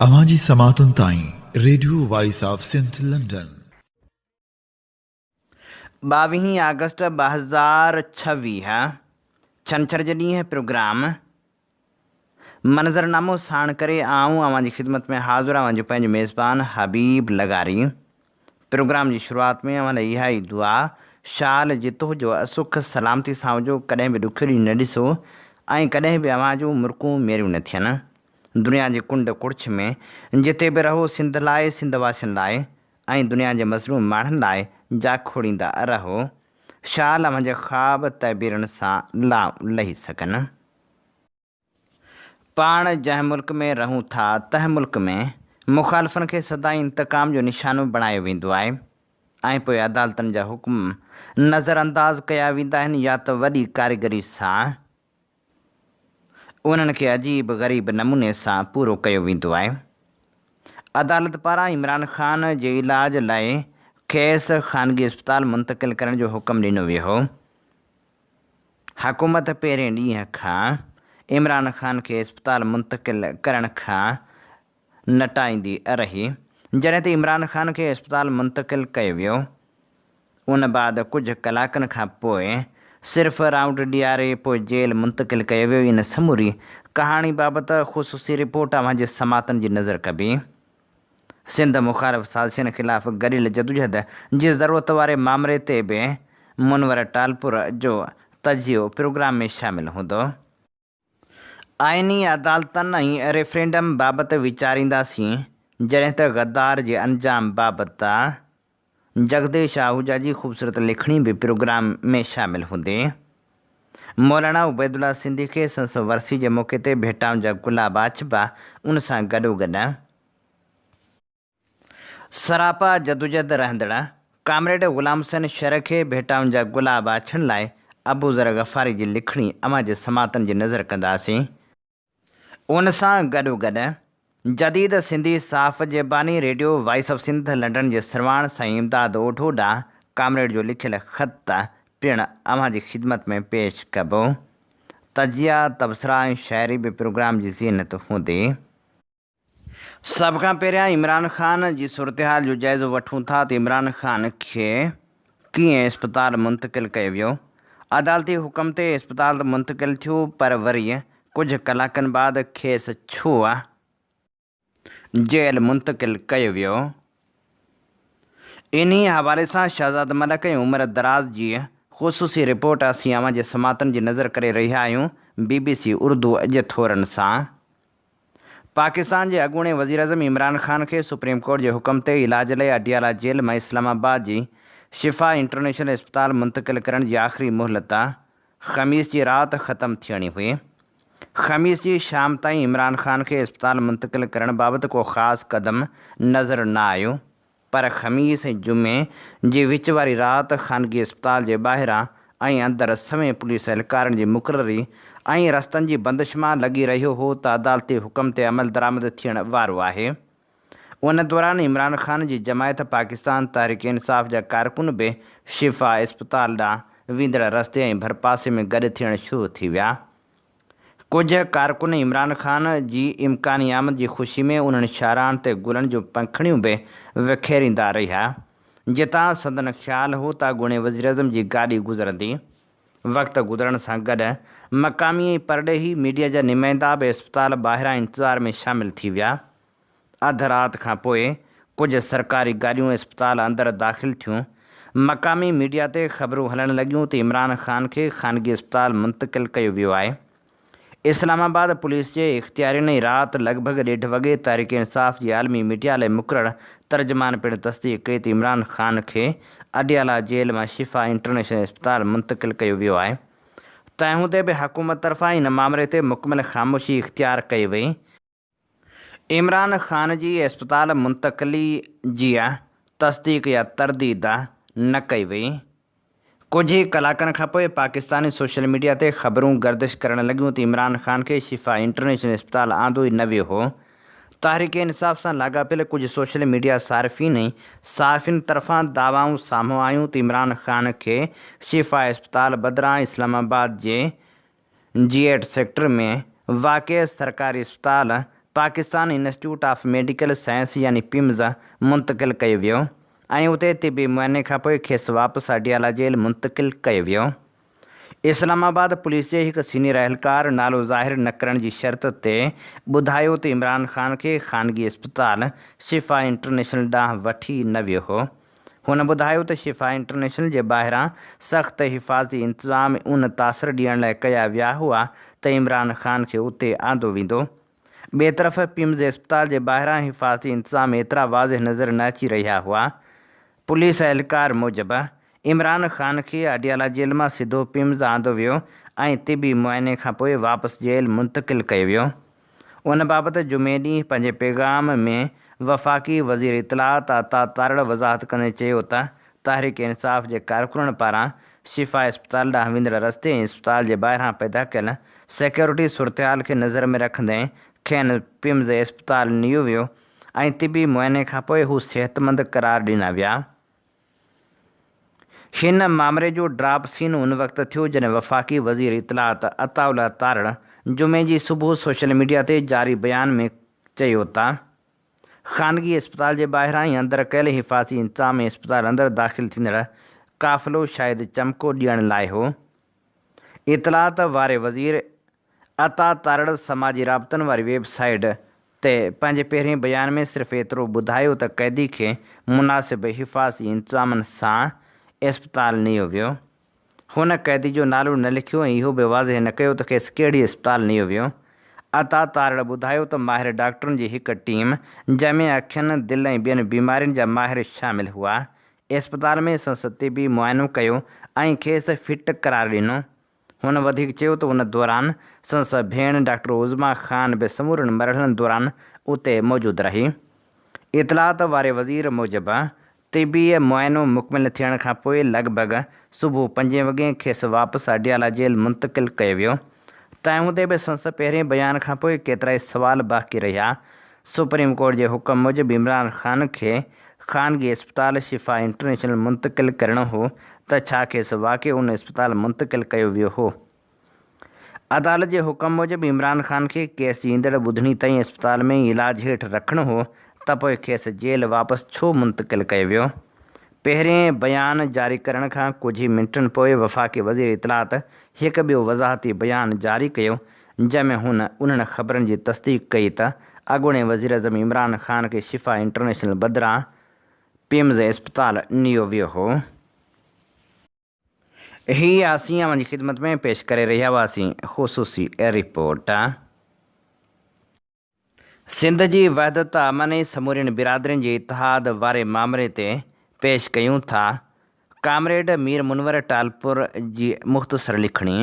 اوهان جي سماعتن تائين radio voice of Sindh London. ٻاويهين August 2026 ڇنڇر جي ڏينهن پروگرام منظرنامو ساڻ ڪري آئون اوهان جي خدمت ۾ حاضر اوهان جو پنهنجو ميزبان حبيب لغاري پروگرام جي شروعات ۾ اوهان لاء اها ئي دعا شال جتو جو سک سلامتي سان هجو ڪڏهن به ڏکيو ڏينهن نه ڏسو ۽ ڪڏهن به اوهان جون مرڪون ميريون نه ٿين دنيا جي ڪنڊ ڪڙڇ ۾ جتي به رهو سنڌ لاء سنڌ واسين لاء ۽ دنيا جي مظلوم ماڻهن لاء جاکوڙيندا رهو. شال اوهان جا خواب تعبيرن سان لائون لهي سگهن. پاڻ جنهن ملڪ ۾ رهون ٿا تنهن ملڪ ۾ مخالفن کي سدائين انتقام جو نشانو بڻايو ويندو آهي ۽ پوء عدالتن جا حڪم نظر انداز ڪيا ويندا آهن يا ته وڏي ڪاريگري سان انهن کي عجيب غريب نموني سان پورو ڪيو ويندو آهي. عدالت پاران عمران خان جي علاج لاء کيس خانگي اسپتال منتقل ڪرڻ جو حڪم ڏنو ويو هو. حڪومت پهرين ڏينهن کان عمران خان کي اسپتال منتقل ڪرڻ کان نٽائيندي رهي، جڏهن ته عمران خان کي اسپتال منتقل ڪيو ويو، ان بعد ڪجهه ڪلاڪن کان پوء صرف رائونڊ ڏياري پوء جيل منتقل ڪيو ويو، ان سموري ڪهاڻي بابت خصوصي رپورٽ اوهان جي سماعتن جي نظر ڪبي. سنڌ مخالف سازشن خلاف گڏيل جدوجهد جي ضرورت واري مامري تي به منور ٽالپر جو تجزيو پروگرام ۾ شامل هوندو. آئيني عدالتن ۽ ريفرنڊم بابت ويچارينداسين، جڏهن ته غدار جي انجام بابت جگديش آهوجا جي خوبصورت لکڻي به پروگرام ۾ شامل هوندي. مولانا عبيدالله سنڌي کي سندس ورسي جي موقعي تي ڀيٽائن جا گلاب آڇبا، ان سان گڏوگڏ. سراپا جدوجهد رهندڙ ڪامريڊ غلام حسين شر کي ڀيٽائن جا گلاب آڇڻ لاء ابوذر غفاري جي لکڻي اوهان جي سماعتن جي نظر ڪنداسين. ان سان گڏوگڏ جديد سنڌي صحافت جي باني radio voice of Sindh London جي سرواڻ سائين امداد اوڍو ڏانهن ڪامريڊ جو لکيل خط پڻ اوهان جي خدمت ۾ پيش ڪبو. تجزيا، تبصرا ۽ شاعري به پروگرام جي زينت هوندي. سڀ کان پهريان عمران خان جي صورتحال جو جائزو وٺون ٿا ته عمران خان کي ڪيئن اسپتال منتقل ڪيو ويو، عدالتي حڪم تي اسپتال ته منتقل ٿيو پر وري ڪجهه ڪلاڪن بعد کيس ڇو جيل منتقل ڪيو ويو؟ انهي حوالي سان شهزاد ملڪ ۽ عمر دراز جي خصوصي رپورٽ اسين اوهان جي سماعتن جي نظر ڪري رهيا آهيون بي بي سي اردو جي ٿورن سان. پاڪستان جي اڳوڻي وزيراعظم عمران خان کي سپريم ڪورٽ جي حڪم تي علاج لاء اڊيالا جيل مان اسلام آباد جي شفا انٽرنيشنل اسپتال منتقل ڪرڻ جي آخري مهلت خميس جي رات ختم ٿيڻي هئي. خميس جي شام تائين عمران خان کي اسپتال منتقل ڪرڻ بابت ڪو خاص قدم نظر نه آيو. پر خميس ۽ جمعي جي وچ واري رات خانگي اسپتال جي ٻاهران ۽ اندر سوين پوليس اهلڪارن جي مقرري ۽ رستن جي بندش مان لڳي رهيو هو ته عدالتي حڪم تي عملدرآمد ٿيڻ وارو آهي. ان دوران عمران خان جي جماعت پاڪستان تحريڪ انصاف جا ڪارڪن به شفا اسپتال ڏانهن ويندڙ رستي ۽ ڀرپاسي ۾ گڏ ٿيڻ شروع ٿي ويا. ڪجهه ڪارڪن عمران خان جي امڪاني آمد جي خوشي ۾ انهن شاهراهن تي گلن جون پنکڙيون به وکيريندا رهيا، جتان سندن خيال هو ته اڳوڻي وزيراعظم جي گاڏي گذرندي. وقت گذرڻ سان گڏ مقامي ۽ پرڏيهي ميڊيا جا نمائندا به اسپتال ٻاهران انتظار ۾ شامل ٿي ويا. اڌ رات کان پوء ڪجهه سرڪاري گاڏيون اسپتال اندر داخل ٿيون. مقامي ميڊيا تي خبرون هلڻ لڳيون ته عمران خان کي خانگي اسپتال منتقل ڪيو ويو آهي. اسلام آباد پوليس جي اختيارين ۽ رات لڳ ڀڳ ڏيڍ وڳي تحريڪ انصاف جي عالمي ميڊيا لاء مقرر ترجمان پڻ تصديق ڪئي ته عمران خان کي اڊيالا جيل مان شفا انٽرنيشنل اسپتال منتقل ڪيو ويو آهي. تنهن هوندي به حڪومت طرفان ان مامري تي مڪمل خاموشي اختيار ڪئي وئي. عمران خان جي اسپتال منتقلي جي تصديق يا ترديد نه ڪئي وئي. ڪجهه ئي ڪلاڪن کانپوء پاڪستاني سوشل ميڊيا تي خبرون گردش ڪرڻ لڳيون ته عمران خان کي شفا انٽرنيشنل اسپتال آندو ئي نه ويو هو. تحريڪ انصاف سان لاڳاپيل ڪجهه سوشل ميڊيا صارفين ۽ صحافين طرفان دعوائون سامهون آيون ته عمران خان کي شفا اسپتال بدران اسلام آباد جي جي ايٽ سيڪٽر ۾ واقع سرڪاري اسپتال Pakistan institute of medical science يعني پمز منتقل ڪيو ويو ۽ اتي طبي معائني کانپوء کيس واپس اڊيالا جيل منتقل ڪيو ويو. اسلام آباد پوليس جي هڪ سينيئر اهلڪار نالو ظاهر نه ڪرڻ جي شرط تي ٻڌايو ته عمران خان کي خانگي اسپتال شفا انٽرنيشنل ڏانهن وٺي نه ويو هو. هن ٻڌايو ته شفا انٽرنيشنل جي ٻاهران سخت حفاظتي انتظام ان تاثر ڏيڻ لاء ڪيا ويا هئا ته عمران خان کي اتي آندو ويندو. ٻئي طرف پمز اسپتال جي ٻاهران حفاظتي انتظام ايترا واضح نظر نه اچي رهيا هئا. پوليس اهلڪار موجب، عمران خان کي اڊيالا جيل مان سڌو پمز آندو ويو ۽ طبي معائني کانپوء واپس جيل منتقل ڪيو ويو. ان بابت جمعي ڏينهن پنهنجي پيغام ۾ وفاقي وزير اطلاعات عطا تارڙ وضاحت ڪندي چيو ته تحريڪ انصاف جي ڪارڪنن پاران شفا اسپتال ڏانهن ويندڙ رستي ۽ اسپتال جي ٻاهران پيدا ڪيل سيڪيورٽي صورتحال کي نظر ۾ رکندي کين پمز اسپتال نيو ويو ۽ طبي معائني کانپوء هو صحتمند قرار ڏنا ويا. هن مامري جو ڊراپ سين ان وقت ٿيو جڏهن وفاقي وزير اطلاعات عطاء الله تارڙ جمعي جي صبح سوشل ميڊيا تي جاري بيان ۾ چيو ته خانگي اسپتال جي ٻاهران ۽ اندر ڪيل حفاظتي انتظام ۽ اسپتال اندر داخل ٿيندڙ قافلو شايد چمڪو ڏيڻ لاء هو. اطلاعات واري وزير عطا تارڙ سماجي رابطن واري ويب سائيٽ تي پنهنجي پهرين بيان ۾ صرف ايترو ٻڌايو ته قيدي کي مناسب حفاظتي انتظامن سان اسپتال نيو ويو. هن قيدي جو نالو نه لکيو ۽ اهو به واضح نه ڪيو ته کيس ڪهڙي اسپتال نيو ويو. عطا تارڙ ٻڌايو ته ماهر ڊاڪٽرن جي هڪ ٽيم جنهن ۾ اکين، دل ۽ ٻين بيمارين جا ماهر شامل هئا، اسپتال ۾ سندس طبي معائنو ڪيو ۽ کيس فٽ قرار ڏنو. هن وڌيڪ چيو ته ان دوران سندس ڀيڻ ڊاڪٽر عظميٰ خان به سمورن مرحلن دوران اتي موجود رهي. اطلاعات واري وزير موجب طبي معائنو مڪمل ٿيڻ کانپوء لڳ ڀڳ صبح پنجين وڳي کيس واپس اڊيالا جيل منتقل ڪيو ويو. تنهن هوندي به سندس پهرين بيان کانپوء ڪيترائي سوال باقي رهيا. سپريم ڪورٽ جي حڪم موجب عمران خان کي خانگي اسپتال شفا انٽرنيشنل منتقل ڪرڻو هو ته ڇا کيس واقعي ان اسپتال منتقل ڪيو ويو هو؟ عدالت جي حڪم موجب عمران خان کي ڪيس جي ايندڙ ٻڌڻي تائين اسپتال ۾ ئي علاج هيٺ رکڻو هو ته پوء کيس جيل واپس ڇو منتقل ڪيو ويو؟ پهرين بيان جاري ڪرڻ کان ڪجهه ئي منٽن پوء وفاقي وزير اطلاعات هڪ ٻيو وضاحتي بيان جاري ڪيو جنهن ۾ هن انهن خبرن جي تصديق ڪئي ته اڳوڻي وزيراعظم عمران خان کي شفا انٽرنيشنل بدران پمز اسپتال نيو ويو هو. هي اسين اوهان جي خدمت ۾ پيش ڪري رهيا هئاسين خصوصي رپورٽ. سنڌ جي وحدت امن ۽ سمورين برادرين جي اتحاد واري مامري تي پيش ڪيون ٿا ڪامريڊ مير منور ٽالپر جي مختصر لکڻي.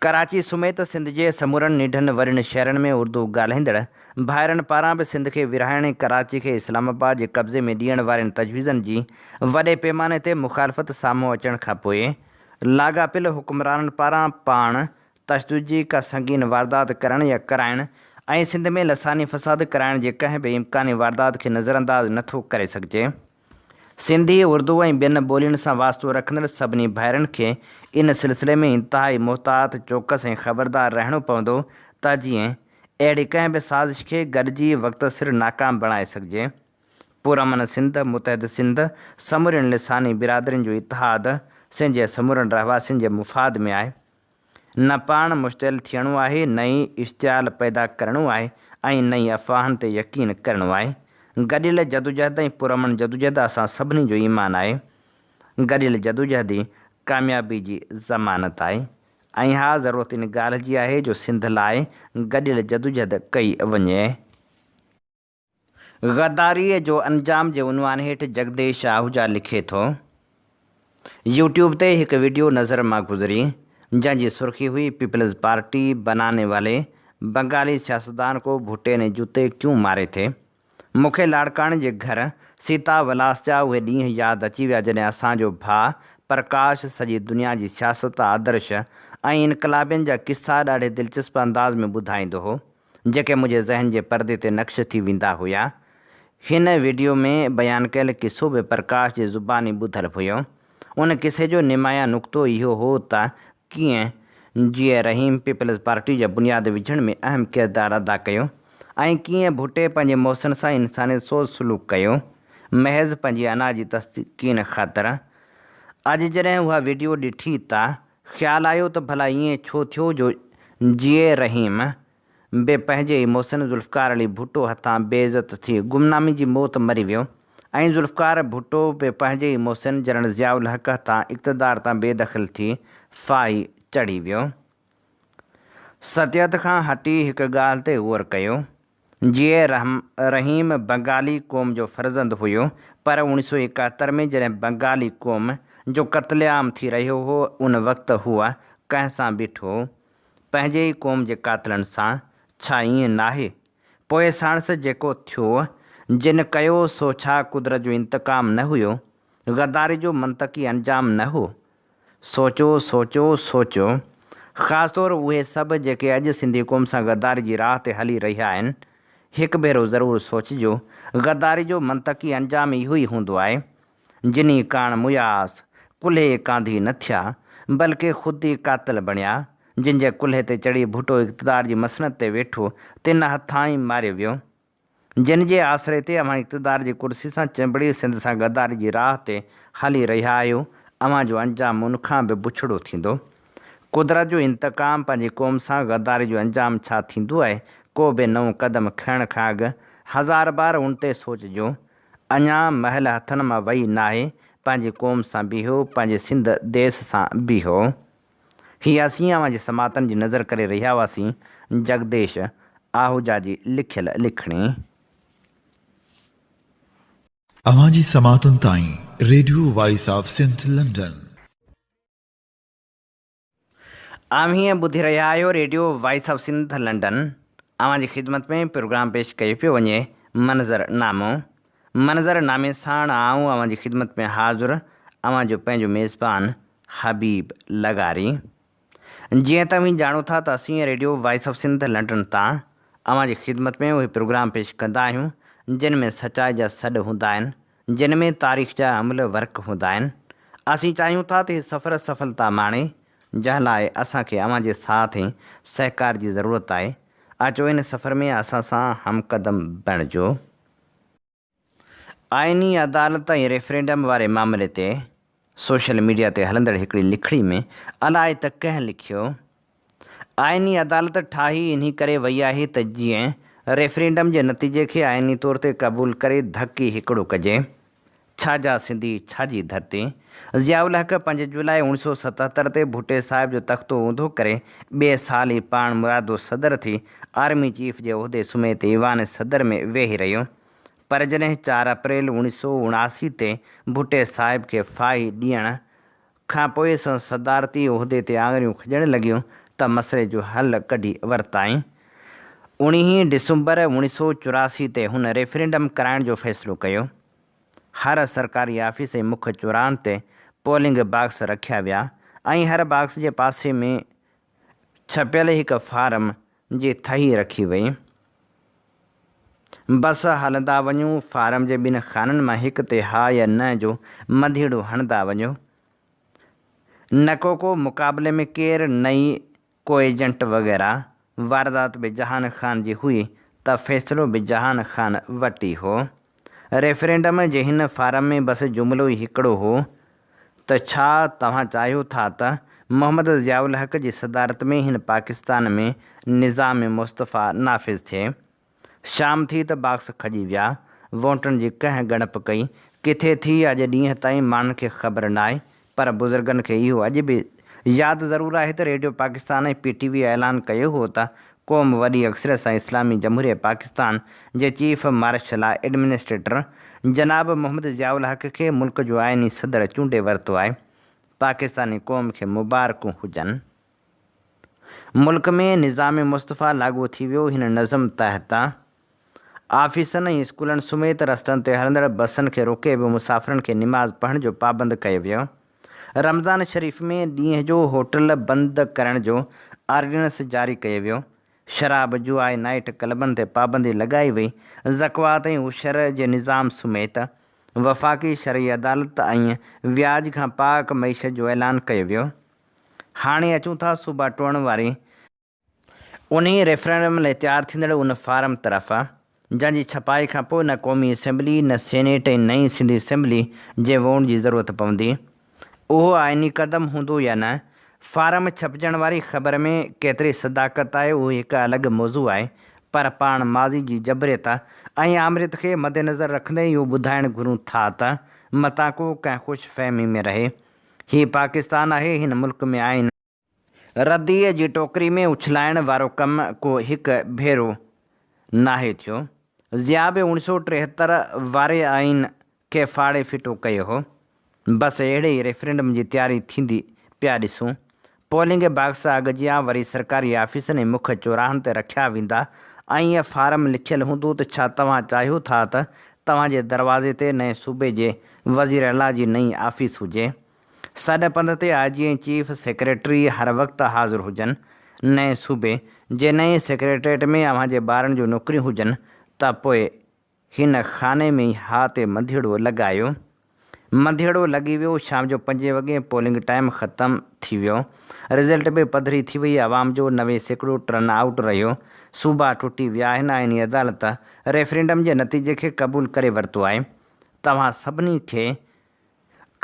ڪراچي سميت سنڌ جي سمورن ننڍن وڏن شهرن ۾ اردو ڳالهائيندڙ ڀائرن پاران به سنڌ کي ورهائڻ ۽ ڪراچي کي اسلام آباد جي قبضي ۾ ڏيڻ وارين تجويزن جي وڏي پيماني تي مخالفت سامهون اچڻ کانپوء لاڳاپيل حڪمرانن پاران پاڻ تشدد جي ڪا سنگين واردات ڪرڻ يا ڪرائڻ ۽ سنڌ ۾ لساني فساد ڪرائڻ جي ڪنهن به امڪاني واردات کي نظرانداز نه ٿو ڪري سگهجي. سنڌي، اردو ۽ ٻين ٻولين سان واسطو رکندڙ سڀني ڀائرن کي ان سلسلي ۾ انتهائي محتاط، چوڪس ۽ خبردار رهڻو پوندو ته جيئن اهڙي ڪنهن به سازش کي گڏجي وقت سر ناڪام بڻائي سگهجي. پرامن سنڌ، متحد سنڌ، سمورين لساني برادرين جو اتحاد سنڌ جي سمورن رهواسين جي مفاد ۾ آهي. نه پاڻ مشتعل ٿيڻو آهي، نه ئي اشتعال پيدا ڪرڻو آهي ۽ نه ئي افواهن تي يقين ڪرڻو آهي. گڏيل جدوجهد ۽ پرامن جدوجهد اسان سڀني جو ايمان آهي. گڏيل جدوجهد ئي ڪاميابي جي ضمانت آهي. ۽ ها ضرورت ان ڳالهه جي آهي جو سنڌ لاء گڏيل جدوجهد ڪئي وڃي. غداريء جو انجام جي عنوان هيٺ جگديش آهوجا لکي ٿو، يوٽيوب تي هڪ وڊيو نظر مان گذري، جنهن جي سرخي هئي پيپلز پارٽي بناني والي بنگالي سياستدان ڪو ڀٽي ني جوتي ڪيون ماري ٿي. مون کي لاڙڪاڻي جي گهر سيتا ولاس جا اهي ڏينهن ياد اچي ويا جڏهن اسان جو ڀاء پرڪاش سڄي دنيا جي سياست، آدرش ۽ انقلابين جا قصا ڏاڍي دلچسپ انداز ۾ ٻڌائيندو هو. جيڪي منهنجي ذهن جي پردي تي نقش ٿي ويندا هيا. هن وڊيو ۾ بيان ڪيل قصو به پرڪاش جي زباني ٻڌل هيو. ان قصي جو نمايان نقطو اهو هو ته ڪيئن جي اي رحيم پيپلز پارٽي جا بنياد وجهڻ ۾ اهم ڪردار ادا ڪيو ۽ ڪيئن ڀٽي پنهنجي محسن سان انسانيت سوز سلوڪ ڪيو، محض پنهنجي انا جي تسڪين خاطر. اڄ جڏهن اها وڊيو ڏٺي ته خيال آيو ته ڀلا ائين ڇو ٿيو جو جيئي رحيم به پنهنجي ئي محسن ذوالفقار علي ڀٽو هٿان بي عزت ٿي گمنامي جي موت مري ويو ۽ ذوالفقار ڀٽو به پنهنجي ئي محسن جنرل ضياء الحق هٿان اقتدار تان بي دخل ٿي ڦاهي چڙهي ويو. ستيت کان هٽي هڪ ڳالهه تي غور ڪيو. جيئي رحيم بنگالي قوم جو فرزند هيو پر اوڻيھ سو ايڪاهتر ۾ جڏهن بنگالي قوم جو قتل عام ٿي رهيو هو ان وقت هو ڪنهن سان بيٺو؟ پنهنجي ئي قوم جي قاتلن سان، ڇا ائين ناهي؟ پوء ساڻس جيڪو ٿيو، جن ڪيو، سو ڇا قدرت جو انتقام نه هيو؟ غداري جو منطقي انجام نه هو؟ سوچو، سوچو، سوچو. خاص طور اهي سڀ جيڪي اڄ سنڌي قوم سان غداري جي راهه تي هلي رهيا آهن، هڪ ڀيرو ضرور سوچجو، غداري جو منطقي انجام اهو ئي هوندو آهي. جني ڪاڻ مياس، ڪلهي ڪانڌي نه ٿيا، بلڪه خود ئي قاتل بڻيا. جن جي ڪلهي تي چڙهي ڀٽو اقتدار جي مسند تي ويٺو، تن هٿان ئي ماريو ويو. جن جي آسري تي اوهان اقتدار جي ڪرسي سان چنبڙي سنڌ سان غداري جي راهه تي هلي رهيا آهيو، اوهان جو انجام ان کان به بڇڙو ٿيندو. قدرت جو انتقام پنهنجي قوم سان غداري جو انجام ڇا ٿيندو آهي، ڪو به نئون قدم کڻڻ کان اڳ هزار بار ان تي سوچجو. اڃا مهل هٿن مان وئي ناهي، پنهنجي قوم سان بيهو، پنهنجي سنڌ ديس سان بيهو. هي اسين اوهان جي سماعتن جي نظر ڪري رهيا هئاسين جڳديش آهوجا جي لکيل لکڻي. اوهان جي سماعتن تائين radio voice of Sindh London. اوهين ٻڌي رهيا آهيو radio voice of Sindh London. اوهان جي خدمت ۾ پروگرام پيش ڪيو پيو وڃي منظر نامو. منظر نامي ساڻ آئون اوهان جي خدمت ۾ حاضر اوهان جو پنهنجو ميزبان حبيب لغاري. جيئن ته اوهين ڄاڻو ٿا ته اسين radio voice of Sindh London تان اوهان جي خدمت ۾ اهي پروگرام پيش ڪندا آهيون جن ۾ سچائي جا سڏ هوندا آهن جن ۾ تاريخ جا املهه ورق هوندا آهن. اسين چاهيون ٿا ته هي سفر سڦلتا ماڻي، جنهن لاء اسان کي اوهان جي ساٿ ۽ سهڪار جي ضرورت آهي. اچو ان سفر ۾ اسان سان هم قدم بڻجو. آئيني عدالت ۽ ريفرينڊم واري معاملي تي سوشل ميڊيا تي هلندڙ هڪڙي لکڻي ۾ الائي ته ڪنهن لکيو، آئيني عدالت ٺاهي انهي ڪري وئي آهي ته جيئن ريفرينڊم جي نتيجي کي آئيني طور تي قبول ڪري ڌڪي هڪڙو ڪجي. ڇا جا سنڌي ڇا جي ڌرتي. ضياء الحق پنج جولاء اوڻيھ سو 77 تي ڀٽي صاحب جو تختو اونڌو ڪري ٻئي سال ئي پاڻ مرادو صدر ٿي آرمي چيف جي عهدي سميت ايوان صدر ۾ ويهي رهيو پر جڏهن چار اپريل اوڻيھ سو 79 تي ڀٽي صاحب کي ڦاهي ڏيڻ کان پوء سندس صدارتي عهدي تي آڱريون کڄڻ لڳيون ته مسئلي جو حل ڪڍي ورتائين. اوڻيهين ڊسمبر اوڻيھ سو 84 تي هن ريفرنڊم ڪرائڻ جو فيصلو ڪيو. هر سرڪاري آفيس ۽ مک چوراهن تي پولنگ باڪس رکيا ويا ۽ هر باڪس جي پاسي ۾ ڇپيل هڪ فارم جي ٿهي رکي وئي. بس هلندا وڃون، فارم جي ٻن خانن مان هڪ تي ها يا نه جو منڌيئڙو هڻندا وڃو. نه ڪو ڪو مقابلي ۾ ڪير نه ئي ڪو ايجنٽ وغيره. واردات به جهان خان جي هئي ته فيصلو به جهان خان وٽ ئي هو. ريفرينڊم جي هن فارم ۾ بس جملو ئي هڪڙو هو ته ڇا توهان چاهيو ٿا ته محمد ضياء الحق جي صدارت ۾ هن پاڪستان ۾ نظام مصطفيٰ نافذ ٿئي؟ شام ٿي ته باڪس کڄي ويا. وونٽن جي ڪنهن ڳڻپ ڪئي؟ ڪٿي ٿي؟ اڄ ڏينهن تائين ماڻهن کي خبر ناهي. پر بزرگن کي اهو اڄ به ياد ضرور آهي ته ريڊيو پاڪستان ۽ پي ٽي وي اعلان ڪيو هو ته قوم وڏي اڪثريت سان اسلامي جمهوريه پاڪستان جي چيف مارشل لا ايڊمنسٽريٽر جناب محمد ضياء الحق کي ملڪ جو آئيني صدر چونڊي ورتو آهي. پاڪستاني قوم کي مبارڪون هجن. ملڪ ۾ نظام مصطفيٰ لاڳو ٿي ويو، هن نظم تحت آفيسن ۽ اسڪولن سميت رستن تي هلندڙ بسن کي روڪي به مسافرن کي نماز پڙهڻ جو پابند ڪيو ويو. رمضان شريف ۾ ڏينهن جو هوٽل بند ڪرڻ جو آرڊيننس جاري ڪيو ويو. شراب، جوا ۽ نائيٽ ڪلبن تي پابندي لڳائي وئي. زڪوات ۽ عشر جي نظام سميت وفاقي شرعي عدالت ۽ وياج کان پاڪ معيشت جو اعلان ڪيو ويو. هاڻي اچون ٿا صوبا ٽوڙڻ واري انهيء ريفرنڊم لاء تيار ٿيندڙ ان فارم طرف، جنهن جي ڇپائي کان پوء نه قومي اسيمبلي، نه سينيٽ ۽ نه ئي سنڌ اسيمبلي جي ووٽ جي ضرورت پوندي. اهو آئيني قدم هوندو يا نه؟ فارم ڇپجڻ واري خبر ۾ ڪيتري صداقت آهي اهو هڪ الڳ موضوع آهي پر پاڻ ماضي جي جبريت ۽ آمريت کي مدنظر رکندي اهو ٻڌائڻ گهرون ٿا ته متان ڪو ڪنهن خوش فهمي ۾ رهي. هي پاڪستان آهي، هن ملڪ ۾ آئين. رديء جي ٽوڪري ۾ اڇلائڻ وارو ڪم ڪو هڪ ڀيرو ناهي ٿيو. ضياء به اوڻيھ سؤ 73 واري آئين کي ڦاڙي ڦٽو ڪيو هو. بس اهڙي ئي ريفرنڊم جي تياري ٿيندي پيا ڏسون. پولنگ باڪس اڳ جيان وري سرڪاري آفيسن ۽ مک چوراهن تي رکيا ويندا ۽ فارم لکيل هوندو ته ڇا توهان چاهيو ٿا ته توهان جي دروازي تي نئين صوبي جي وزيراعليٰ جي نئين آفيس هجي؟ سڏ پنڌ تي آء جي ۽ چيف سيڪريٽري هر وقت حاضر هجن، نئين صوبي جي نئين سيڪريٽريٽ ۾ اوهان جي ٻارن جون نوڪريون هجن ته پوء هن خاني ۾ ئي ها تي منڌيئڙو لڳايو. منڌيئڙو لڳي ويو، شام جو پنجين وڳي پولنگ ٽائيم ختم ٿي ويو، رزلٽ به پڌري ٿي وئي، عوام جو 90% ٽرن آئوٽ رهيو، صوبا ٽٽي ويا آهن، آئيني عدالت ريفرنڊم جي نتيجي کي قبول ڪري ورتو آهي، توهان سڀني کي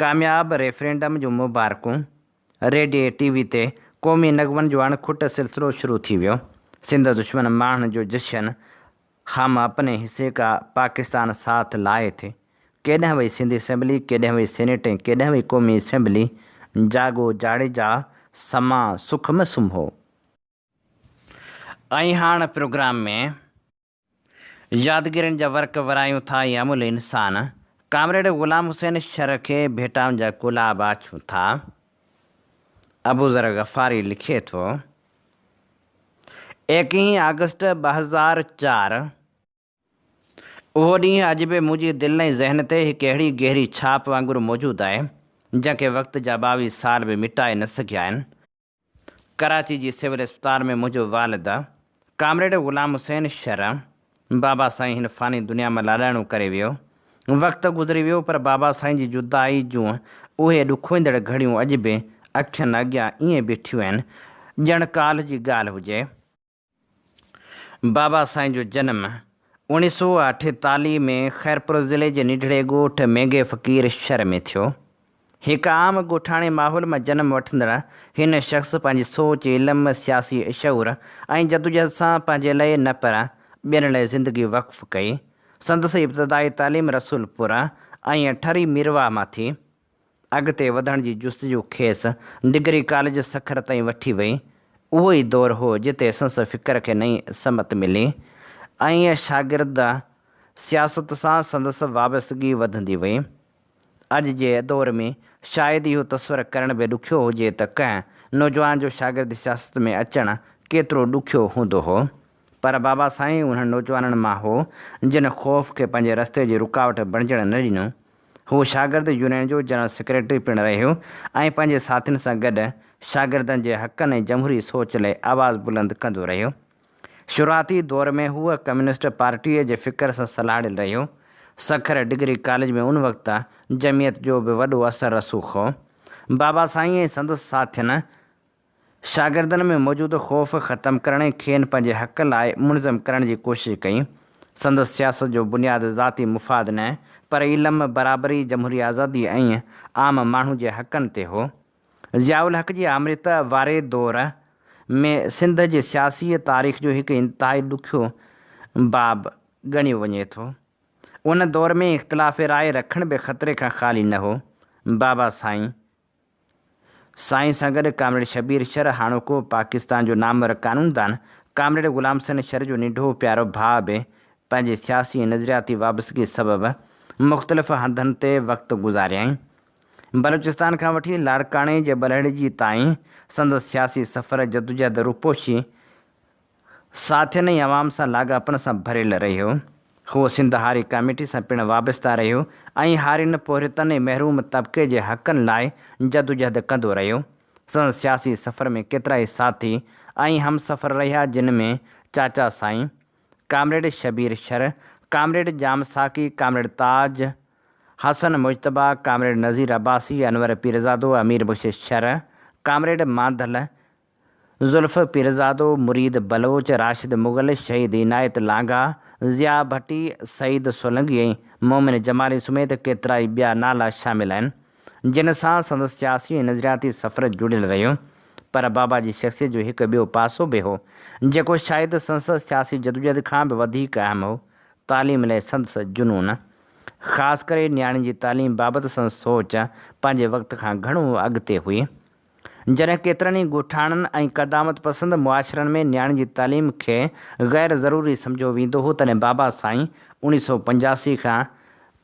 ڪامياب ريفرنڊم جون مبارڪون، ريڊيي ٽي وي تي قومي نغمن جو اڻ کٽ سلسلو شروع ٿي ويو، سنڌ دشمن ماڻهن جو جشن، هم اپني حصي ڪا پاڪستان ساٿ لائي ٿي، ڪيڏانهن وئي سنڌ اسيمبلي، ڪيڏانهن وئي سينيٽ ۽ ڪيڏانهن وئي قومي اسيمبلي، جاڳو جاڙيجا، سما سک م سمهو. ۽ هاڻ پروگرام ۾. يادگيرين جا ورق ورايون ٿا ۽ املهه انسان ڪامريڊ غلام حسين شر کي ڀيٽائن جا ڪولاب آڇيون ٿا. ابوذر غفاري لکي ٿو، ايڪيهين آگسٽ 2004، اهو ڏينهن اڄ به منهنجي دل ۽ ذهن تي هڪ اهڙي گهري ڇاپ وانگر موجود آهي، جنهن کي وقت جا 22 سال به مٽائي نه سگهيا آهن. ڪراچي جي سول اسپتال ۾ منهنجو والد ڪامريڊ غلام حسين شر بابا سائين هن فاني دنيا مان لاڏاڻو ڪري ويو. وقت گذري ويو پر بابا سائين جي جدائي جون اهي ڏکوئيندڙ گهڙيون اڄ به اکين اڳيان ائين بيٺيون آهن ڄڻ ڪالهه جي ڳالهه هجي. بابا سائين جو جنم اوڻيھ سؤ اٺيتاليھ ۾ خيرپور ضلعي جي ننڍڙي ڳوٺ مينگهي فقير شھر ۾ ٿيو. هڪ عام ڳوٺاڻي ماحول مان جنم وٺندڙ هن شخص پنهنجي سوچ، علم، سياسي شعور ۽ جدوجهد سان پنهنجي لئه نه پر ٻين لئه زندگي وقف ڪئي. سندس ابتدائي تعليم رسولپور ۽ ٺري ميرواهه مان ٿي. اڳتي وڌڻ جي جستجو کيس ڊگري ڪاليج سکر تائين وٺي وئي. اهو ئي دور هو جتي سنس فڪر کي نئين سمت ملي ۽ شاگرد سياست سان سندس وابستگي وڌندي وئي. اڄ جي دور ۾ شايد اهو تصور ڪرڻ به ڏکيو هجي ته ڪنهن نوجوان جو شاگرد سياست ۾ اچڻ ڪيترو ڏکيو هوندو هو. پر بابا سائين انهن نوجوانن مان هو جن خوف کي پنهنجي رستي جي رڪاوٽ بڻجڻ نه ڏنو. هو شاگرد يونين جو جنرل سيڪريٽري پڻ رهيو ۽ پنهنجي ساٿين سان گڏ شاگردن جي حقن ۽ جمهوري سوچ لئه آواز بلند ڪندو رهيو. شروعاتي دور ۾ هو ڪميونسٽ پارٽيء جي فڪر سان سلهاڙيل رهيو. سکر ڊگري ڪاليج ۾ ان وقت جمعيت جو به وڏو اثر رسوخ هو. بابا سائين ۽ سندس ساٿين شاگردن ۾ موجود خوف ختم ڪرڻ ۽ کين پنهنجي حق لاء منظم ڪرڻ جي ڪوشش ڪئي. سندس سياست جو بنياد ذاتي مفاد نه پر علم، برابري، جمهوري آزادي ۽ عام ماڻهو جي حقن تي هو. ضياء الحق جي آمريت واري دور ۾ سنڌ جي سياسي تاريخ جو هڪ انتهائي ڏکيو باب ڳڻيو وڃي ٿو. ان دور ۾ اختلاف راء رکڻ به خطري کان خالي نه هو. بابا سائين سائين سان گڏ ڪامريڊ شبير شر، هاڻوڪو پاڪستان جو نامور قانوندان ڪامريڊ غلام حسين شر جو ننڍو پيارو ڀاء به پنهنجي سياسي ۽ نظرياتي وابستگي سبب مختلف هنڌن تي وقت گذاريائين. بلوچستان کان وٺي لاڙڪاڻي جي ٻلهڙيجي تائين سندس سياسي سفر جدوجهد روپوشي، ساٿين ۽ عوام سان لاڳاپن سان ڀريل رهيو. هو سنڌ هاري ڪاميٽي سان پڻ وابسته رهيو ۽ هارين، پورهيتن ۽ محروم طبقي جي حقن لاء جدوجهد ڪندو رهيو. سندس سياسي سفر ۾ ڪيترائي ساٿي ۽ همسفر رهيا جن ۾ چاچا سائين، ڪامريڊ شبير شر، ڪامريڊ ڄام ساقي، ڪامريڊ تاج حسن مجتبيٰ، ڪامريڊ نذير عباسي، انور پيرزادو، امير بخش شر، ڪامريڊ مانڌل، زلف پيرزادو، مريد بلوچ، راشد مغل، شهيد عنايت لانگاهه، ضياء ڀٽي، سعيد سولنگي ۽ مومن جمالي سميت ڪيترائي ٻيا نالا شامل آهن، جن سان سندس سياسي ۽ نظرياتي سفر جڙيل رهيو. پر بابا جي شخصيت جو هڪ ٻيو پاسو به هو، جيڪو شايد سندس سياسي جدوجهد کان به وڌيڪ اهم هو، تعليم لاء سندس جنون. خاص ڪري نياڻين جي تعليم بابت سندس سوچ پنهنجي وقت کان گهڻو اڳتي هئي. جڏهن ڪيترن ئي ڳوٺاڻن ۽ قدامت پسند معاشرن ۾ نياڻين جي تعليم کي غير ضروري سمجهيو ويندو هو تڏهن بابا سائين 1985 کان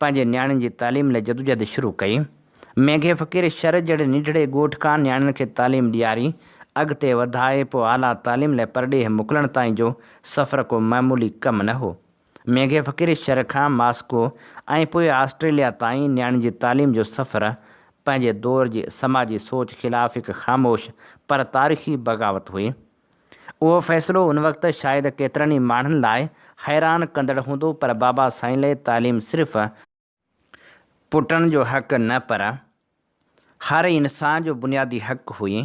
پنهنجي نياڻين جي تعليم لاء جدوجهد شروع ڪئي. مينگهي فقير شھر جهڙي ننڍڙي ڳوٺ کان نياڻين کي تعليم ڏياري اڳتي وڌائي پوء اعليٰ تعليم لاء پرڏيهه موڪلڻ تائين جو سفر ڪو معمولي ڪم نه هو. مينگهي فقير شھر کان ماسڪو ۽ پوء آسٽريليا تائين نياڻين جي تعليم جو سفر پنهنجي دور جي سماجي سوچ خلاف هڪ خاموش پر تاريخي بغاوت هئي. اهو فيصلو ان وقت شايد ڪيترن ئي ماڻهن لاء حيران ڪندڙ هوندو پر بابا سائين لاء تعليم صرف پٽن جو حق نه پر هر انسان جو بنيادي حق هئي.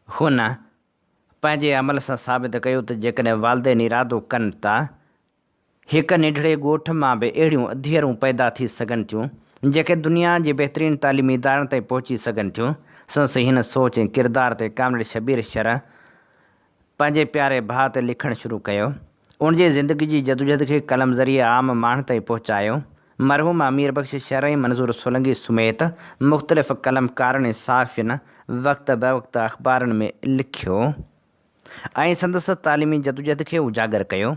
هن پنهنجي عمل سان ثابت ڪيو ته جيڪڏهن والدين ارادو ڪن ته هڪ ننڍڙي ڳوٺ مان به اهڙيون ڌيئرون پيدا ٿي سگهن ٿيون، جيڪي دنيا جي بهترين تعليمي ادارن تائين پهچي سگهن ٿيون. سندس هن سوچ ۽ ڪردار تي ڪامريڊ شبير شر پنهنجي پياري ڀاء تي لکڻ شروع ڪيو. ان جي زندگي جي جدوجھد کي قلم ذريعي عام ماڻهن تائين پهچايو. مرحوم امير بخش شر ۽ منظور سولنگي سميت مختلف قلمڪارن ۽ صحافين وقت بوقت اخبارن ۾ لکيو ۽ سندس تعليمي جدوجھد کي اجاگر ڪيو.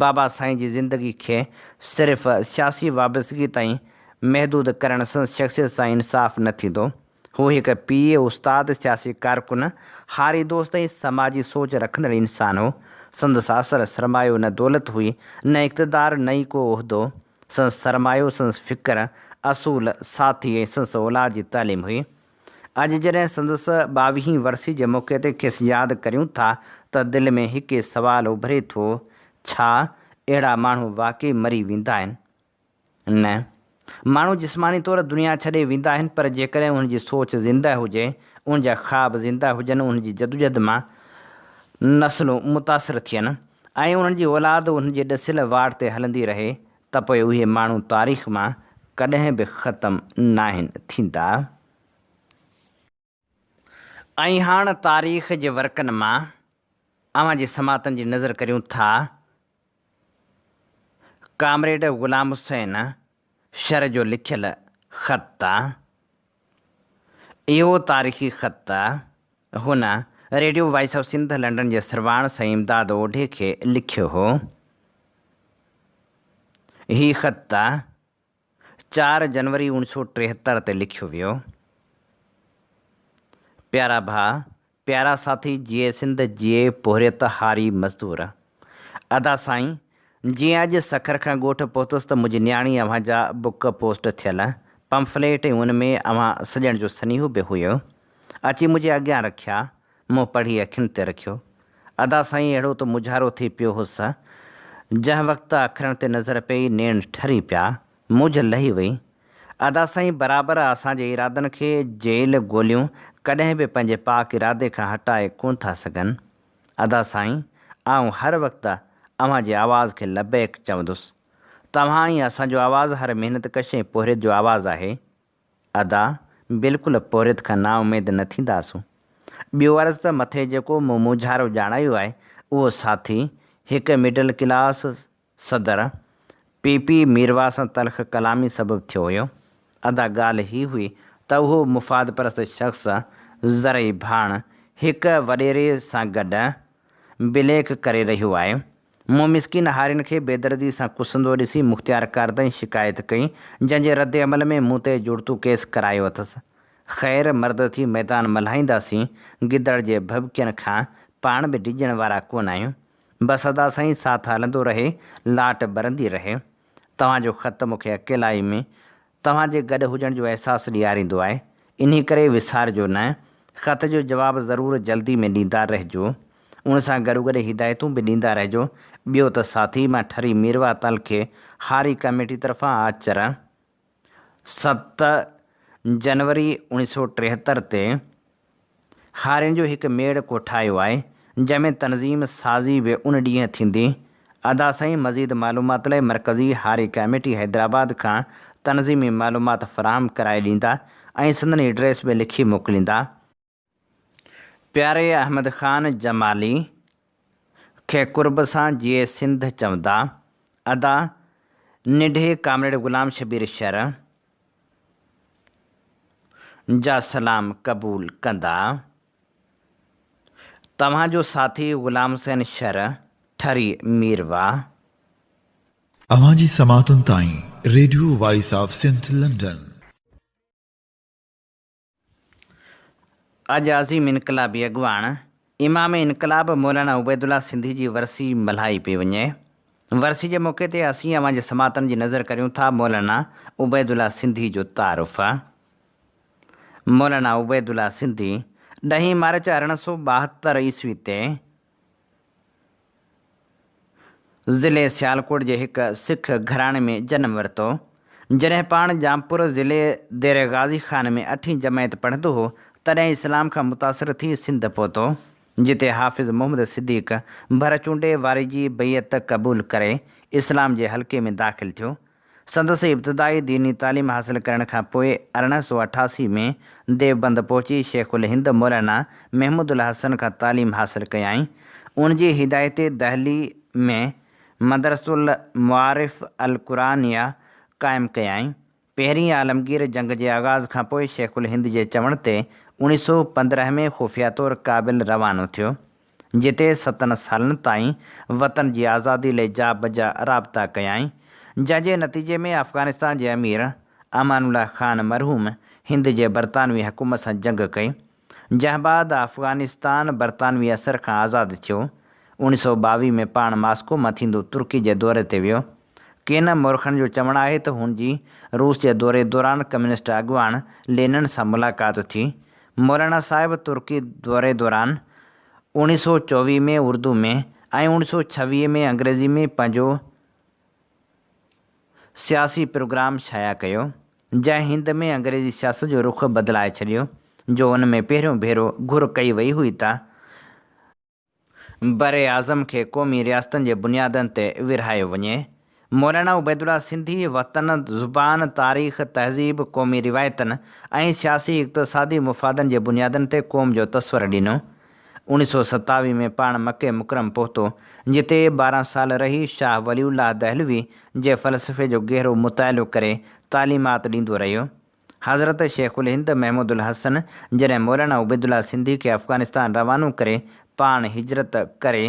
بابا سائين جي زندگي کي صرف سياسي وابستگي تائين محدود ڪرڻ سندس شخصيت سان انصاف نه ٿيندو. هو هڪ پيء، استاد، سياسي ڪارڪن، هاري دوست ۽ سماجي سوچ رکندڙ انسان هو. سندس اصل سرمايو نه دولت هئي، نه اقتدار، نه ئي ڪو عهدو. سندس سرمايو سندس فڪر، اصول، ساٿي ۽ سندس اولاد جي تعليم هئي. اڄ جڏهن سندس ٻاويهين ورسي جي موقعي تي کيس ياد ڪريون ٿا ته دل ۾ هڪ ئي سوال اڀري ٿو، ڇا اهڙا ماڻهو واقعي مري ويندا آهن؟ نه. ماڻهو جسماني طور دنيا ڇڏي ويندا آهن پر جيڪڏهن انهن جي سوچ زنده هجي، انهن جا خواب زنده هجن، انهن جي جدوجهد مان نسلون متاثر ٿين ۽ انهن جي اولاد انهن جي ڏسيل واٽ تي هلندي رهي ته پوء اهي ماڻهو تاريخ مان ڪڏهن به ختم ناهن ٿيندا. ۽ هاڻ تاريخ جي ورقن مان اوهان جي سماعتن جي نظر ڪريون ٿا ڪامريڊ غلام حسين شر جو لکيل خط. اهو تاريخي خط هن radio voice of Sindh London جي سرواڻ سائين امداد اوڍي کي لکيو هو. هي خط چار جنوري اوڻ سو 73 تي لکيو ويو. پيارا ڀاء، پيارا ساٿي جيئي سنڌ جيئي پورهيت هاري مزدور. ادا سائين، جيئن اڄ سکر کان ڳوٺ پهتس ته منهنجي نياڻي اوهان جا بڪ پوسٽ ٿيل پمفليٽ ۽ ان ۾ اوهان سڄڻ جو سنيهو به هيو. اچي منهنجي اڳيان رکيا، مون پڙهي اکين تي رکيو. ادا سائين اهڙو ته مونجهارو ٿي پيو هوس، جنهن وقت اکرن تي نظر پيئي نيڻ ٺري پيا، مونجهه لهي وئي. ادا سائين برابر اسان جي ارادن کي جيل گوليون ڪڏهن به پنهنجي پاڪ ارادي کان هٽائي ڪونه ٿا سگهن. ادا سائين آئون هر وقت اوهان جي آواز کي لبيڪ چوندس. توهان ۽ اسان جو آواز هر محنت ڪش ۽ پورهيت جو آواز آهي. ادا، بلڪل پورهيت کان نااميد نه ٿينداسون. ٻيو عرض ته مٿي جيڪو مون مونجهارو ڄاڻايو آهي، اهو ساٿي، هڪ مڊل ڪلاس صدر، پي پي ميرواهه سان تلخ ڪلامي سبب ٿيو هيو. ادا ڳالهه هي هئي ته اهو مفاد پرست شخص زرعي ڀاڻ هڪ وڏيري سان گڏ بليڪ ڪري رهيو آهي. مون مسڪين هارين کي بيدردي سان ڪسندو ڏسي مختيارڪار تائين شڪايت ڪئي، جنهن جي رد عمل ۾ مون تي جڙتو ڪيس ڪرايو اٿس. خير، مرد ٿي ميدان ملهائينداسين، گدڙ جي ڀڀڪين کان پاڻ به ڊڄڻ وارا ڪونه آهيون. بس ادا سائين ساٿ هلندو رهي، لاٽ ٻرندي رهي. توهان جو خط مون کي اڪيلائي ۾ توهان جي گڏ هجڻ جو احساس ڏياريندو آهي، انهي ڪري وسارجو نه، خط جو جواب ضرور جلدي ۾ ڏيندا رهجو، ان سان گڏوگڏ هدايتون به ڏيندا رهجو، ٻيو ته ساٿي مان ٺري ميرواهه تعلقي هاري ڪميٽي طرفان آچر ست جنوري 1973 تي هارين جو هڪ ميڙ ڪوٺايو آهي، جنهن ۾ تنظيم سازي به ان ڏينهن ٿيندي. ادا سائين مزيد معلومات لاء مرڪزي هاري ڪاميٽي حيدرآباد کان تنظيمي معلومات فراهم ڪرائي ڏيندا ۽ سندن ايڊريس به لکي موڪليندا. پياري احمد خان جمالي کي قرب سان جيئي سنڌ چوندا. ادا ننڍي ڪامريڊ غلام شبير شر جا سلام قبول ڪندا. توهان جو ساٿي غلام حسين شر، ٺري ميرواهه. اوهان جي سماعتن تائين radio voice of Sindh London. اڄ عظيم انقلابي اڳواڻ امام انقلاب مولانا عبيدالله سنڌي جي ورسي ملهائي پئي وڃي. ورسي جي موقعي تي اسين اوهان جي سماعتن جي نظر ڪريون ٿا مولانا عبيدالله سنڌي جو تعارف. مولانا عبيدالله سنڌي ڏهين مارچ 1872 عيسوي تي ضلعي سيالڪوٽ جي هڪ سک گهراڻي ۾ جنم ورتو. جڏهن پاڻ ڄامپور ضلعي ديري غازي خان ۾ اٺين جماعت پڙهندو هو، تڏهن اسلام کان متاثر ٿي سنڌ پهتو، جتي حافظ محمد صديق ڀرچونڊي واري جي بيعت قبول ڪري اسلام جي حلقي ۾ داخل ٿيو. سندس ابتدائي ديني تعليم حاصل ڪرڻ کان پوء 1888 ۾ ديوبند پهچي شيخ الهند مولانا محمود الحسن کان تعليم حاصل ڪيائين. ان جي هدايت تي دهلي ۾ مدرسة المعارف القرآنيه قائم ڪيائين. پهرين عالمگير جنگ جي آغاز کان پوء شيخ الهند جي چوڻ تي 1915 ۾ خفيه طور ڪابل روانو ٿيو. جتي ستن سالن تائين وطن جي آزادي لئي جا بجا رابطا ڪيائين، جنهن جي نتيجي ۾ افغانستان جي امير امان الله خان مرحوم هند جي برطانوي حڪومت سان جنگ ڪئي، جنهن بعد افغانستان برطانوي اثر کان آزاد ٿيو. 1922 ۾ پاڻ ماسڪو مان ٿيندو ترڪي جي دوري تي ويو. ڪن مورخن جو چوڻ آهي ته هن جي روس جي دوري دوران ڪميونسٽ اڳواڻ لينن سان ملاقات ٿي. مولانا صاحب ترڪي دوري دوران 1924 ۾ اردو ۾ ۽ 1926 ۾ انگريزي ۾ پنهنجو سياسي پروگرام شايع ڪيو، جنهن هند ۾ انگريزي سياست جو رخ بدلائي ڇڏيو، جو ان ۾ پهريون ڀيرو گهر ڪئي وئي هئي ته براعظم کي قومي رياستن جي بنيادن تي ورهايو وڃي. مولانا عبيدالله سنڌي وطن، زبان، تاريخ، تهذيب، قومي روايتن ۽ سياسي اقتصادي مفادن جي بنيادن تي قوم جو تصور ڏنو. 1927 ۾ پاڻ مڪي مڪرم پهتو، جتي 12 سال رهي شاهه ولي الله دهلوي جي فلسفي جو گهرو مطالعو ڪري تعليمات ڏيندو رهيو. حضرت شيخ الهند محمود الحسن جڏهن مولانا عبيدالله سنڌي کي افغانستان روانو ڪري پاڻ هجرت ڪري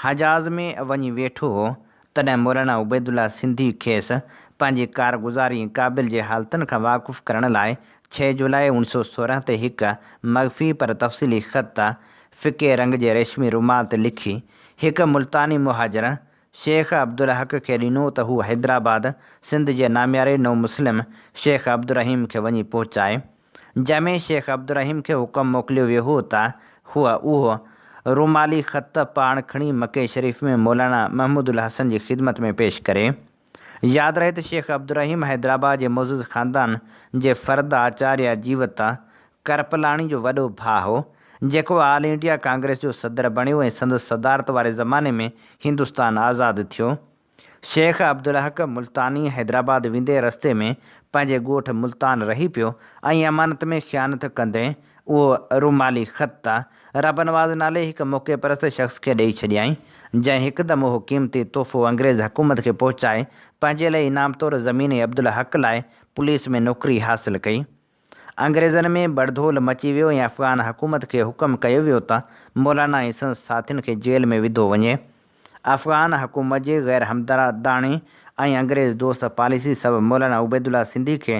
حجاز ۾ وڃي ويٺو هو، تڏهن مولانا عبيدالله سنڌي کيس پنهنجي ڪارگذاري ۽ ڪابل جي حالتن کان واقف ڪرڻ لاء 6 جولاء 1916 تي هڪ مخفي پر تفصيلي خط ڦڪي رنگ جي ريشمي رومال تي لکي هڪ ملتاني مهاجر شيخ عبدالحق کي ڏنو ته هو حيدرآباد، سنڌ جي نامياري نو مسلم شيخ عبدالرحيم کي وڃي پهچائي. جنهن ۾ شيخ عبدالرحيم کي حڪم موڪليو ويو هو ته هو اهو رومالي خط پاڻ کڻي مڪي شريف ۾ مولانا محمود الحسن جي خدمت ۾ پيش ڪري. ياد رهي ته شيخ عبدالرحيم حيدرآباد جي معزز خاندان جي فرد آچاريه جيوت ڪرپلاڻي جو وڏو ڀاء هو، جيڪو آل انڊيا ڪانگريس جو صدر بڻيو ۽ سندس صدارت واري زماني ۾ هندستان آزاد ٿيو. شيخ عبدالحق ملتاني حيدرآباد ويندي رستي ۾ پنهنجي ڳوٺ ملتان رهي پيو ۽ امانت ۾ خيانت ڪندي اهو رومالي خط ربنواز نالي هڪ موقعي پرست شخص کي ڏئي ڇڏيائين، جنهن هڪدم اهو قيمتي تحفو انگريز حڪومت کي پهچائي پنهنجي لاء انعام طور زمين ۽ عبدالحق لاء پوليس ۾ نوڪري حاصل ڪئي. انگريزن ۾ ٻڙڌول مچي ويو ۽ افغان حڪومت کي حڪم ڪيو ويو ته مولانا ۽ سندس ساٿين کي جيل ۾ وڌو وڃي. افغان حڪومت جي غير همدرداڻي ۽ انگريز دوست پاليسي سبب مولانا عبيدالله سنڌي کي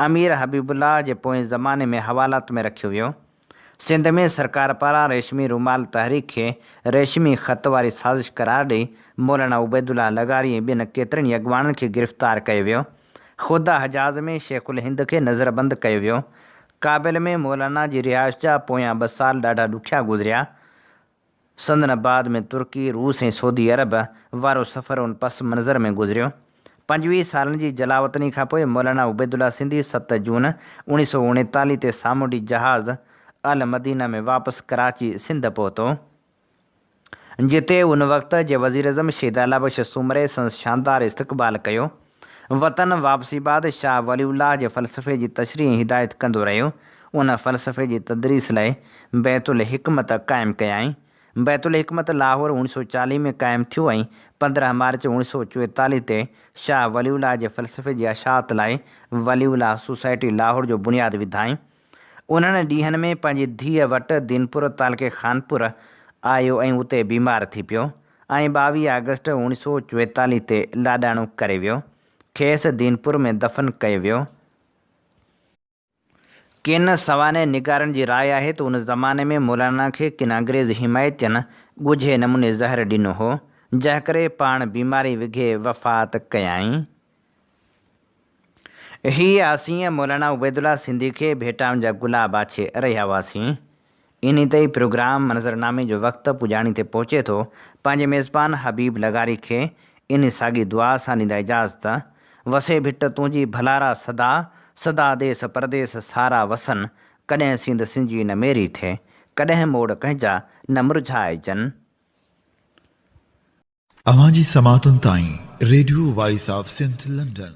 امير حبيب الله جي پوئين زماني ۾ حوالات ۾ رکيو ويو. سنڌ ۾ سرڪار پاران ريشمي رومال تحريڪ کي ريشمي خط واري سازش قرار ڏئي مولانا عبيدالله لغاري ۽ ٻين ڪيترن ئي اڳواڻن کي گرفتار ڪيو ويو. خود حجاز ۾ شيخ الهند کي نظربند ڪيو ويو. ڪابل ۾ مولانا جي رهائش جا پويان ٻه سال ڏاڍا ڏکيا گذريا. سندن بعد ۾ ترڪي، روس ۽ سعودي عرب وارو سفر ان پس منظر ۾ گذريو. 25 سالن جي جلاوطني کان پوء مولانا عبيدالله سنڌي 7 جون 1939 تي سامونڊي جهاز المدينه ۾ واپس ڪراچي، سنڌ پهتو. جتي ان وقت جي وزيراعظم شهيد الله بخش سومري سندس شاندار استقبال ڪيو. وطن واپسي بعد شاهه ولي الله جي فلسفي جي تشريح ۽ هدايت ڪندو رهيو. ان فلسفي جي تدريس لاء بيت الحڪمت قائم ڪيائين. بيت الحڪمت لاهور اوڻيھ سو چاليھ ۾ قائم ٿيو ۽ 15 مارچ اوڻيھ سو چوئيتاليھ تي شاهه ولي الله جي فلسفي جي اشاعت لاء ولي الله سوسائٽي لاهور جو بنياد وڌائين. انهن ڏينهن ۾ پنهنجي ڌيء وٽ دينپور تعلقي خانپور آيو ۽ اتي بيمار ٿي پيو ۽ 22 آگسٽ اوڻيھ سو چوئيتاليھ تي لاڏاڻو ڪري ويو. کيس دينپور ۾ دفن ڪيو ويو. ڪن سوانح نگارن جي راء آهي ته ان زماني ۾ مولانا کي ڪن انگريز حمايتين ڳجهي نموني زهر ڏنو هو، جنهن ڪري پاڻ بيماري وگهي وفات ڪيائين. هي اسين مولانا عبيدالله سنڌي کي ڀيٽائن جا گلاب آڇي رهيا هئاسين. انهي تي ئي پروگرام منظرنامي جو وقت پڄاڻي تي پهچي ٿو. پنهنجي ميزبان حبيب لغاري کي انهي ساڳي دعا سان ڏيندا اجازت. وسي ڀٽ تنهنجي ڀلارا سدا، سدا ديس پرديس سارا وسن، ڪڏهن سينڌ سنجي نه ميري ٿئي، ڪڏهن موڙ ڪنهن جا نه مرجهائجن. اوهان جي سماعتن تائين radio voice of Sindh London.